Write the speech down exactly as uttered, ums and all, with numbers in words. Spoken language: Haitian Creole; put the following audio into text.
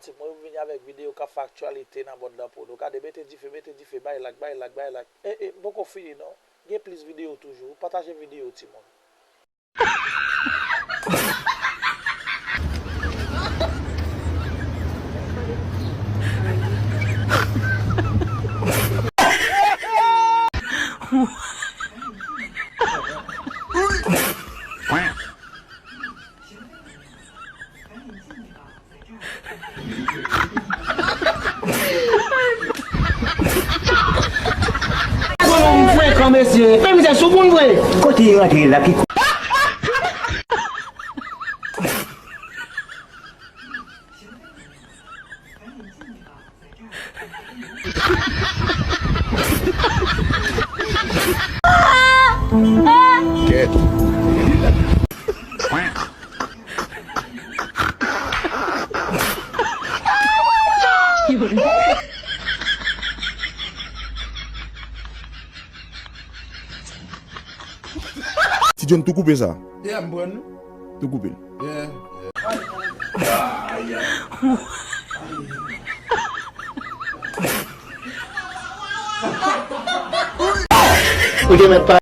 Timoun, yo vini avèk videyo k ap fè aktyalite nan mond lan pou nou. Gade, mete dife, mete dife, bay like, bay like, bay like. E, e, m poko fini non. Gen plis videyo toujou. Pataje videyo, timoun. Kote yon frekan, mesye. Fè mizè sou moun vre. Kote yon antre la ki Kèt. Ti John tou koupe sa. Yeah, m pran nou. Tou koupe l. Yeah, yeah. Ou te mèt pa